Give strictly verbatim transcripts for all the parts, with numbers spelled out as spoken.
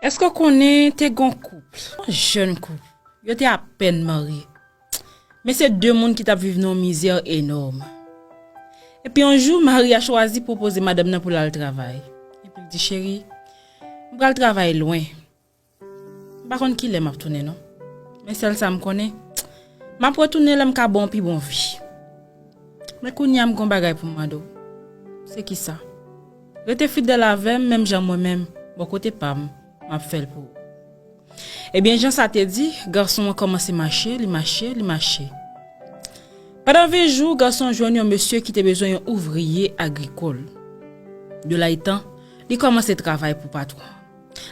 Èske w konnen te gen yon koup, yon jèn koup, yo te apèn marye. Men se de moun ki t ap viv nan yon mizè enòm. Epi yon jou, mari a chwazi pwopoze madanm nan pou l al travay. Epi l di, cheri, m pral travay lwen. M pa konn kilè m ap tounen non. Men sèl sa m konnen, m ap retounen lè m ka ba w yon pi bon vi. Men kounye a m gen yon bagay pou m mande w. Se kisa? Rete fidèl avè m, menm jan mwen menm, bò kote pa m, m ap fè l pou ou. Ebyen, jan sa te di, gason an kòmanse mache, li mache, li mache. Pandan ven jou, gason an jwenn yon mesye ki te bezwen yon ouvriye agrikòl. De la etan, li kòmanse travay pou patwon an.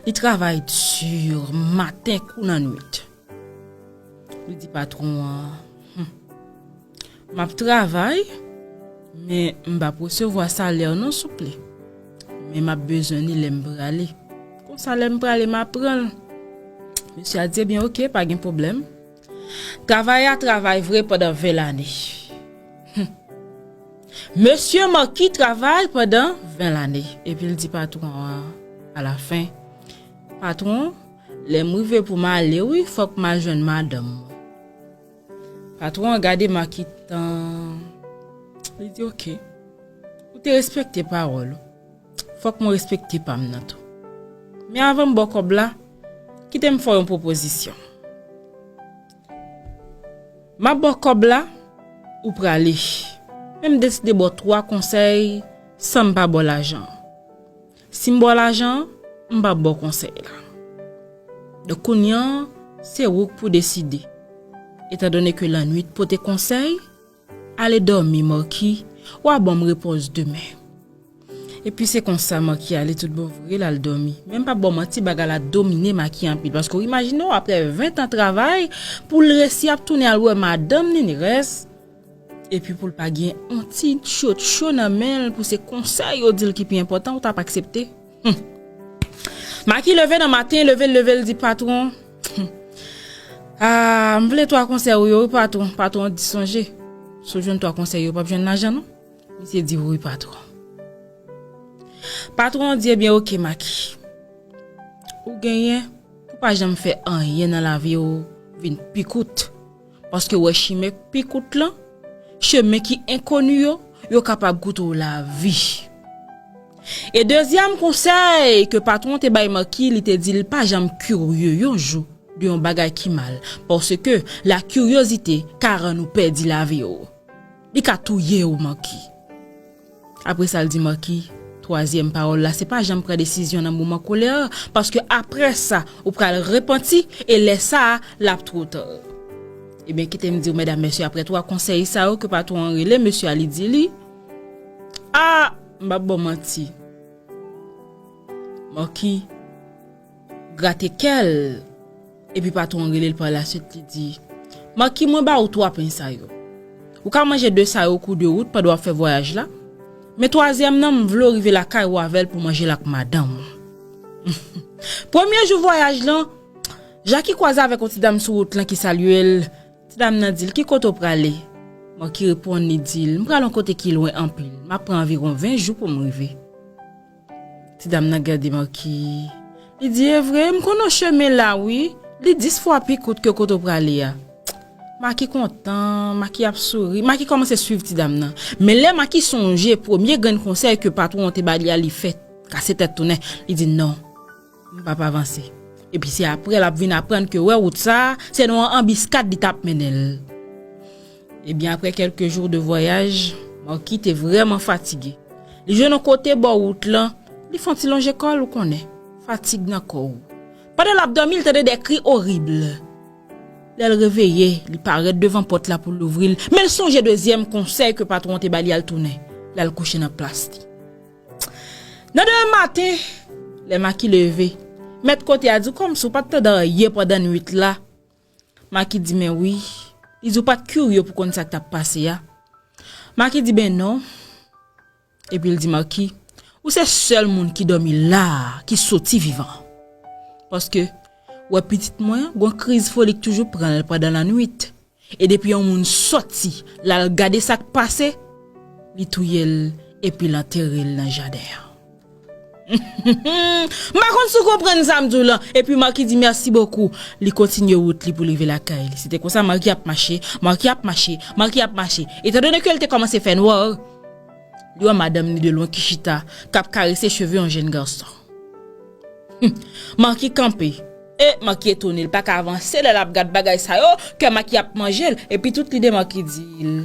Li travay di, maten kou nan nwit. Li di patwon an, hmm, m ap travay, men m p ap resevwa salè non souple. Men m ap bezwen li lè m prale. Konsa lè m prale, m a pran l. Mesye a di, ebyen, oke, pa gen pwoblèm. Travay a travay vre pandan ven lane. Hmm. Mesye Marky travay pandan ven lane. Epi l di patwon an, alafen, patwon, lè m rive pou m ale, wi, fòk m al jwenn madanm mwen. Patwon an gade Marky tan. Li di, oke. Ou te respekte pawòl ou. Fòk mwen respekte pa m nan tou. Men avan m ba w kòb la, kite m fè w yon pwopozisyon. M ap ba w kòb la, ou prale. Men m deside ba w twa konsèy san m pa ba w lajan an. Si m ba w lajan an, m p ap ba w konsèy la. Donk kounye a, se ou k pou deside. Etandone ke lannwit pote konsèy, ale dòmi, Marky, w a ban m repons demen. Epi se konsa Marky ale tout bon vre, l al dòmi. Men m p ap ba w manti, bagay la domine Marky anpil. Paske w imajine w, aprè ven tan travay, pou l resi ap tounen al wè madanm li, ni rès. Epi pou l pa gen yon ti tchotcho nan men l, pou se konsèy yo di l ki pi enpòtan, ou t ap aksepte? Hmm. Marky leve nan maten, leve l, leve l di patwon, hmm, a, m vle twa konsèy ou yo, wi, patwon. Patwon di, sonje, si w jwenn twa konsèy yo, w p ap jwenn lajan non. Misye di, wi, patwon. Patwon an di, ebyen, oke, Marky. Ou genyen pou pa janm fè anyen nan lavi w vin pi kout. Paske w wè chimen pi kout lan, chemen ki enkoni yo, yo kapab koute w lavi. E dezyèm konsèy ke patwon te bay Marky, li te di l pa janm kirye yon jou de yon bagay ki mal, paske la kiryozite ka rann ou pèdi lavi w. Li ka touye w, Marky. Apre sa, l di Marky, twazyèm pawòl la, se pa janm pran desizyon nan moman kolè, paske apre sa, ou pral repanti, e lè sa a, l ap twò ta. Ebyen, kite m di w, medam, mesye, aprè twa konsèy sa yo ke patwon an rele, mesye a, li di li, a, m p ap ba w manti. Marky grate kè l, epi patwon an rele l pa laswit, li di, Marky, mwen ba ou twa pen sa yo. Ou ka manje de sa yo kou de wout pandan w ap fè vwayaj la. Men twazyèm nan, m vle w rive lakay ou avè l pou manje l ak madanm ou. Premye jou vwayaj lan, Jackie kwaze avèk yon ti dam sou wout lan ki salye l. Ti dam nan di l, ki kote w prale? Marky reponn, li di l, m prale yon kote ki lwen anpil. M ap pran anviwon ven jou pou m rive. Ti dam nan gade Marky. Li di, e vre, m konn yon chemen la, wi. Li dis fwa pi kout ke kote w prale a. Marky kontan, Marky ap souri. Marky kòmanse swiv ti dam nan. Men lè Marky sonje premye grenn konsèy ke patwon an te ba li a, li fè kase tèt tounen. Li di, non, m p ap avanse. Epi se apre l ap vin aprann ke wè wout sa a, se nan yon anbiskad li t ap mennen l. Ebyen, aprè kèlke jou de vwayaj, Marky te vrèman fatige. Li jwenn yon kote bò wout lan, li fè yon ti lonje kò l, ou konnen, fatig nan kò w. Pandan l ap dòmi, li tande de kri orib. Lè l reveye, li parèt devan pòt la pou l louvri l, men l sonje dezyèm konsèy ke patwon an te ba li a, l tounen, l al kouche nan plas li. Nan demen maten, lè Marky leve, mèt kote a di w kòmsi w pa t tande anyen pandan nwit la. Marky di, men wi. Li di, ou pa t kirye pou konn sa k t ap pase a. Marky di, ben non. Epi l di Marky, ou se sèl moun ki dòmi la a ki soti vivan. Paske, wè pitit mwen, gon kriz foli k toujou pran l pandan lannwit. E depi yon moun sòti, l al gade sa k pase, li touye l epi l antere l nan jaden an. M pa konn si w konprann sa m di w lan. Epi Marky di mèsi bokou. Li kontinye wout li pou l rive lakay li. Se te konsa Marky ap mache, Marky ap mache, Marky ap mache. Etandone ke l te kòmanse fè nwa, li wè madanm ni de lwen ki chita, k ap karese cheve yon jèn gason. Marky kanpe. E Marky etone, l pa ka avanse lè l ap gad bagay sa yo, kè Marky ap manje l. Epi tout lide Marky di l,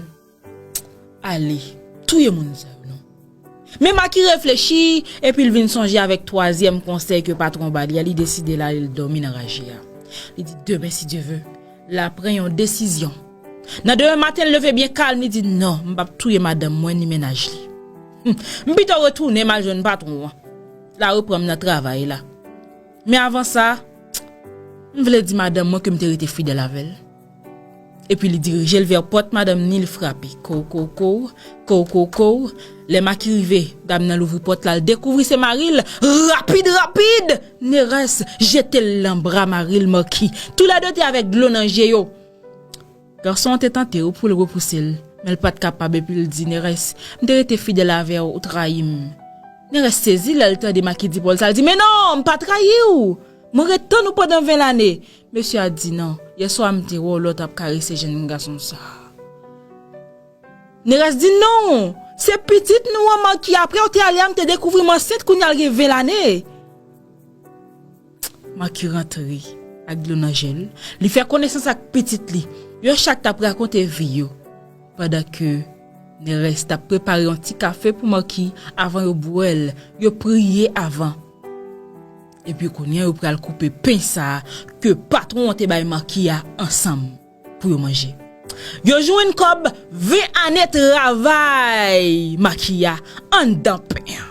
ale, touye moun sa yo non. Men Marky reflechi, epi l vin sonje avèk twazyèm konsèy ke patwon ba li a, li deside l ale l dòmi nan raje a. Li di, demen, si Dye ve, l a pran yon desizyon. Nan demen maten, l leve byen kalm, li di, non, m p ap touye madanm mwen ni mennaj li. Hmm, m pito retounen m al jwenn patwon an. L a reprann m nan travay la. Men avan sa, m vle di madanm mwen ke m te rete fidèl avè l. Epi li dirije l vè pòt madanm ni, li frape. Kou, kou, kou, kou, kou, kou. Lè Marky rive, dam nan louvri pòt la, l dekouvri se mari l. Rapid, rapid! Nerès jete l nan bra mari l, Marky. Toulède te avèk dlo nan je yo. Gason an te tante wi pou l repouse l, men l pa t kapab epi l di, Nerès, m te rete fidèl avè w, ou trayi m. Nerès sezi lè l tande Marky di pawòl sa, l di, men non, m pa trayi w! Mwen ret tann ou pandan ven lane. Mesye a di, non, yèswa m te wè w lè w t ap karese jèn gason sa. Nerès di, non, se pitit nou an Marky, apre w te ale a, m te dekouvri m ansent, kounye a l gen ven lane. Marky rantre ak dlo nan je l. Li fè konesans ak pitit li. Yo chak t ap rakonte vi yo. Pandan ke Nerès t ap prepare yon ti kafe pou Marky avan yo bwè l, yo priye avan. Epi kounye a yo pral koupe pen sa a ke patwon an te bay Marky a ansanm pou yo manje. Yo jwenn kòb ven ane travay Marky a anndan pen an.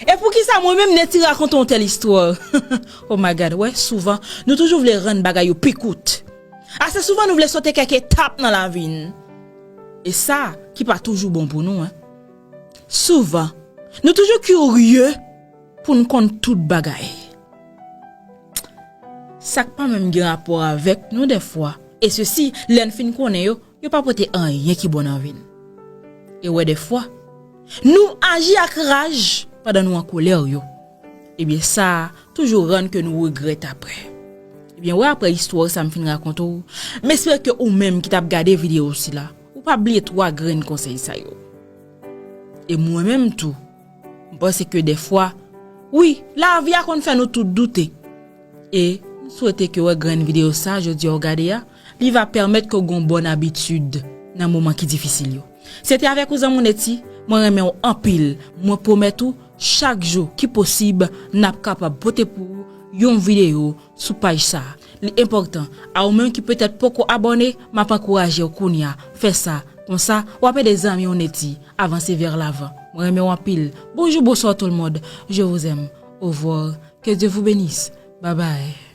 E poukisa mwen menm Netty rakonte yon tèl istwa? Oh my God, wè, souvan, nou toujou vle rann bagay yo pi kout. Ase souvan nou vle sote kèk etap nan lavi n. E sa ki pa toujou bon pou nou, en. Souvan, nou toujou kirye pou n konn tout bagay. Sa k pa menm gen rapò avèk nou dèfwa, e sesi, lè n fin konnen yo, yo pa pote anyen ki bon nan vi n. E wè dèfwa, nou aji ak raj pandan nou an kolè yo. Ebyen sa a toujou rann ke nou regrèt apre. Ebyen wè, apre istwa sa m fin rakonte w, m espere ke ou menm ki t ap gade videyo sila, ou pa bliye twa grenn konsèy sa yo. E mwen menm tou, m panse ke dèfwa, wi, lavi a konn fè nou tout doute. E m swete ke wè grenn videyo sa jodi a w gade a, li va pèmèt ke w gen yon bòn abitid nan moman ki difisil yo. Se te avèk ou zanmi w Netty, mwen renmen w anpil. Mwen pwomèt ou, chak jou ki posib, n ap kapab pote pou ou yon videyo sou paj sa a. Li enpòtan, a ou menm ki petèt poko abòne, m ap ankouraje w kounye a, fè sa. Konsa, w ap ede zanmi w Netty avanse vè lavan. Mwen renmen w anpil. Bonjou, bonswa tout le monde. Je vous aime. Au revoir. Que Dieu vous bénisse. Bye bye.